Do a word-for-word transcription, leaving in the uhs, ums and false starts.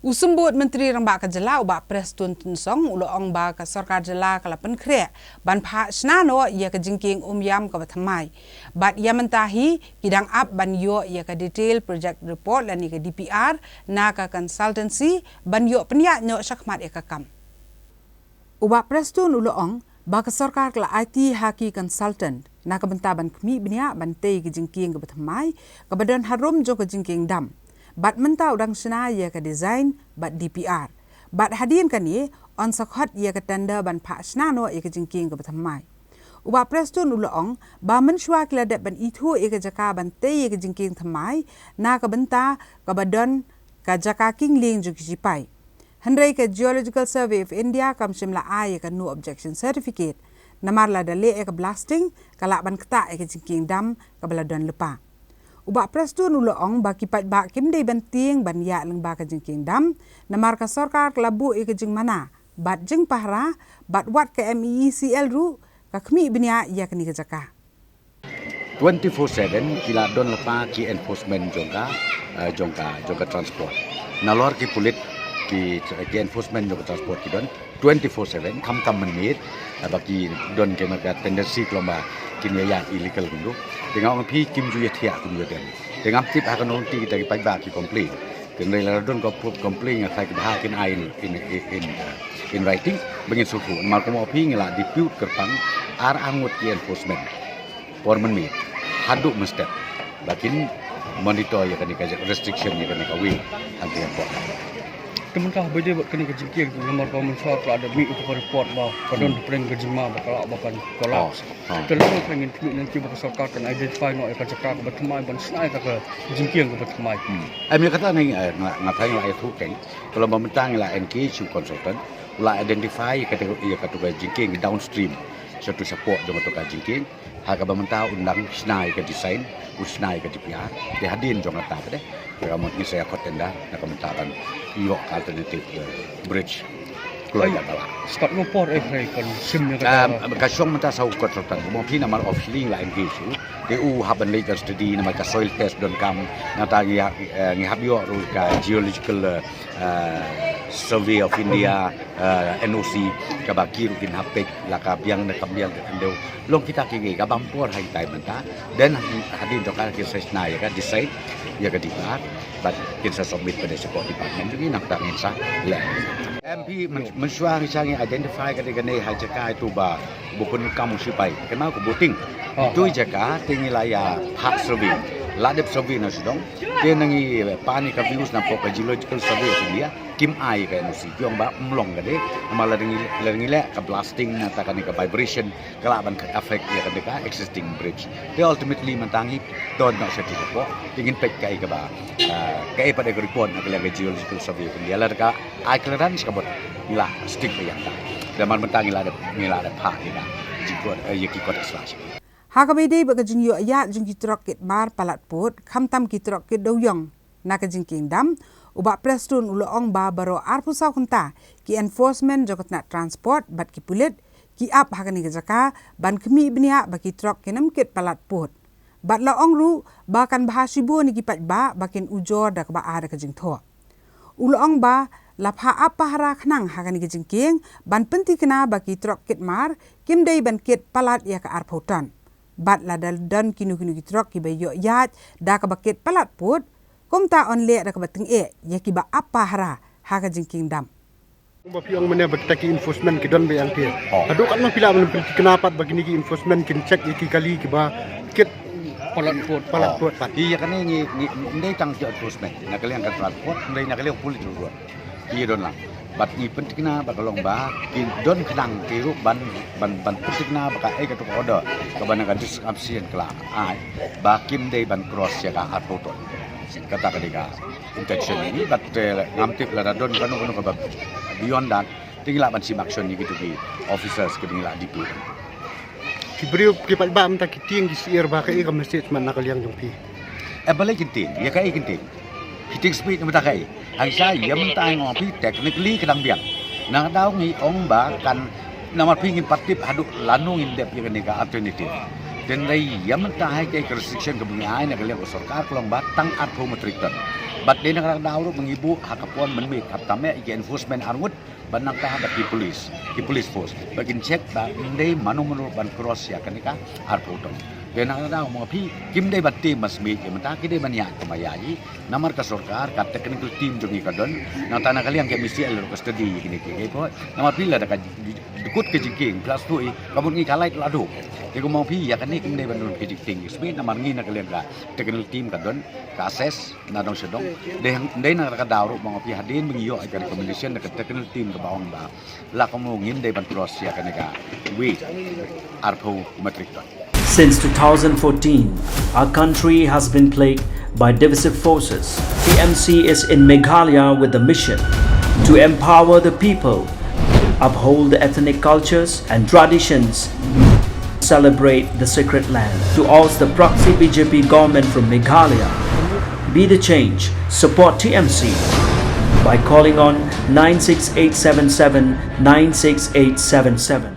U Symbud Myntri Rangbah ka Jylla u Bah Prestone Tynsong u la ong ba ka Sorkar Jylla ka la pynkhreh ban phah shna noh ïa ka jingkieng Umiam kaba thymmai. Bad ïa mynta hi ki dang ap ban ïoh ïa ka detail project report lane ka D P R na ka consultancy ban ïoh pynïaid noh shakhmat ïa ka kam. U Bah Prestone u la ong ba ka sorkar ka la aiti ha ki consultant na ka bynta ban khmih bniah ban tei ka jingkieng kaba thymmai kaba don harum jong ka jingkieng dam. Bad mynta u dang shna ïa ka design bad D P R. Bad hadien kane yn sa khot ïa ka tender ban phah shna noh ïa ka jingkieng kaba thymmai. U Bah Prestone u la ong ba mynshuwa ki la dep ban ithuh ïa ka jaka ban tei ïa ka jingkieng thymmai na ka bynta kaba don ka jaka kieng lieng jong ki shipai. Hynrei ka Geological Survey of India kam shym la ai ïa ka no objection certificate. Namar lada leh ïa ka blasting ka lah ban ktah ïa ka jingkieng dam kaba la don lypa. U Bah Prestone u la ong ba ki paidbah kim dei ban tieng ban ïaid lyngba ka jingkieng dam namar ka sorkar ka la buh ïa ka jingmana bad jingpahara bad wat ka M E E C L ruh ka khmih bniah ïa kane ka jaka. Twenty four seven ki la don lypa ki enforcement jong ka, eh, jong ka, jong ka transport. Nalor ki pulit ki, ki enforcement jong ka transport ki don twenty four seven, khamtam mynmiet, eh, ba ki don ki marka tendency ka long ba kin ïaid illegal kumno. Te nga ong phi kim ju ïathiah kum ïa dem. Te ngam tip ha kano lynti kita ki paidbah ki complain. Hynrei lada don ka complain nga tharai ki bha kin ai in, in, in, in, uh, in writing ba ngin sngewthuh. Namar kumba phi ngi la dispute kyrpang ar arngut ki enforcement por mynmiet haduh mynstep ba kin monitor ïa kane ka restriction ïa kane ka way hangtei hapoh. Te mynta haba ïadei bad kane ka jingkieng tu namar ba mynshwa ka la dep mih ïa ka report ba ka don hapdeng ka jingma ba ka lah ba kan collapse. Te lano ka ngin khmih lynti ba ka sorkar kan identify noh ïa ka jaka kaba thymmai ban shna ïa ka jingkieng kaba thymmai. Em ïa kata nga nga tharai nga la ïathuh kein. Ka long ba mynta ngi la engage u consultant u la identify ïa katu ka jingkieng downstream. Sha tu shapoh jong katu ka jingkieng ha kaba mynta un dang shna ïa ka design, un shna ïa ka D P R. Te hadien jong kata pat de ka mut ngi sa ïa khot tender na ka bynta ban ïoh ka alternative bridge. Kloi da ka la. Start no por eh hei kan sim ïa ka. Ka shong mynta sa u consultant mo phi namar officially la engage u. Te u hap ban leit ka study namar ka soil test donkam. Nangta ngi hap ïoh ruh ka geological Survey of India, N O C, kaba ki ruh kin hap peit la ka biang ne kam biang ka khyndew. Long kita ki ngi ka bam por ha ita i mynta. Then hadien jong ka kin sa shna ïa ka design ïa ka D P R bad kin sa submit pat sha ka department jong ngi nangta ngin sa leh. Em phi mynshwa ngi sa ngi identify ka dei kane ha jaka itu ba ba pun kam u sipai kane ka boating. Itu jaka te ngi la ïa phah survey, la dep survey na sdang. Te ngi pan ïa ka views na pok ka Geological Survey of India, kim ai ka N O C, ki ong ba ym long ka dei. Namar lada ngi leh ka blasting nangta kane ka vibration ka lah ban affect ïa kane ka existing bridge. Te ultimately mynta ngi don noh sha tu ka pok, te ngin peit kaei kaba kaei pat ka report na ka liang ka Geological Survey of India. Lada ka ai clearance ka bud ngi la stick ka ïa ka. Namar mynta ngi la dep ngi la dep phah ïa ka jingkot ïa ki kot sla. Ha kaba ïadei bad ka jingïoh ïaid jong ki trok kit mar palat pud khamtam ki trok kit dewiong na ka jingkieng dam, u Bah Prestone u la ong ba baroh arphew saw kynta ki enforcement jong ka tnat transport bad ki pulit ki ap ha kane ka jaka ban khmih bniah ba ki trok kin ym kit palat pud. Bad la ong ruh ba kan bha shibun ïa ki paidbah ba kin ujor da kaba ar da ka jingthoh. U la ong ba la phah ap pahara khnang ha kane ka jingkieng ban pynthikna ba ki trok kit mar kim dei ban kit palat ïa ka arphew ton. Bad lada don kino kino ki trok kiba ïoh ïaid da kaba kit palat pud, kumta yn leh da kaba tyngeh ïa kiba ap pahara ha ka jingkieng dam. Ba phi ong mynne ba kita ki enforcement ki don ba ïa phi. Haduh katno phi lah ban pynthikna pat ba kine ki enforcement kin check ïa ki kali kiba kit palat pud palat pud pat. Ïa kane ngi ngi ndei tang ki enforcement na ka liang ka transport, ndei na ka liang pulit ruh. Ki don lang. Bad ngi pynthikna ba ka long ba ki don khnang ki ruh ban ban ban pynthikna ba kaei katu ka order kaba na ka district officer ka la ai ba kim dei ban cross ïa ka arphew ton. Kata ka dei ka intention ngi bad ngam tip lada don kano kano kaba beyond that. Te ngi lah ban shim action ïa kitu ki officers kiba ngi lah deploy. Ki briew ki paidbah mynta ki tieng ki syier ba kaei ka message man na ka liang jong phi. Em balei ki tieng ïa kaei ki tieng. Ki tieng speed mynta kaei. Hangta ïa mynta ngi ong phi technically ka dang biang. Na ka daw ngi ong ba kan namar phi ngim pat tip haduh lano ngin dep ïa kane ka alternative. Te hynrei ïa mynta ha kaei ka restriction kaba ngi ai na ka liang ka sorkar ka long ba tang arphew metric ton. Bad dei na kata ka daw ruh ba ngi buh ha ka por mynmiet, khamtam eh ïa ki enforcement arngut, bad nangta bad ki police, ki police force, ba kin check ba ym dei mano mano ban cross ïa kane ka arphew ton. Dei na kata ka daw ma nga phi, kim dei ban tieng ban smiej ïa mynta, ki dei ban ïaid kumba ïaid hi. Namar ka sorkar, ka technical team jong ngi ka don, nangta na ka liang ka M E C L ruh ka study ïa kine kiei kiei pat. Namar phi lada ka dkut ka jingkieng, phi la sngewthuh hi, ka mut ngi ka light la duk. Te kumba phi ïa kane kim dei ban don ka jingtieng jingspah, namar ngi na ka liang ka technical team ka don, ka assess na dong sha dong. Dei hang, dei na ka daw ruh ba nga phi hadien ba ngi ïoh ïa ka recommendation na ka technical team kaba ong ba la kumno ngim dei ban cross ïa kane ka weight arphew metric ton. Since two thousand fourteen, our country has been plagued by divisive forces. T M C is in Meghalaya with the mission to empower the people, uphold the ethnic cultures and traditions, celebrate the sacred land. To oust the proxy B J P government from Meghalaya, be the change, support T M C by calling on nine six eight seven seven nine six eight seven seven.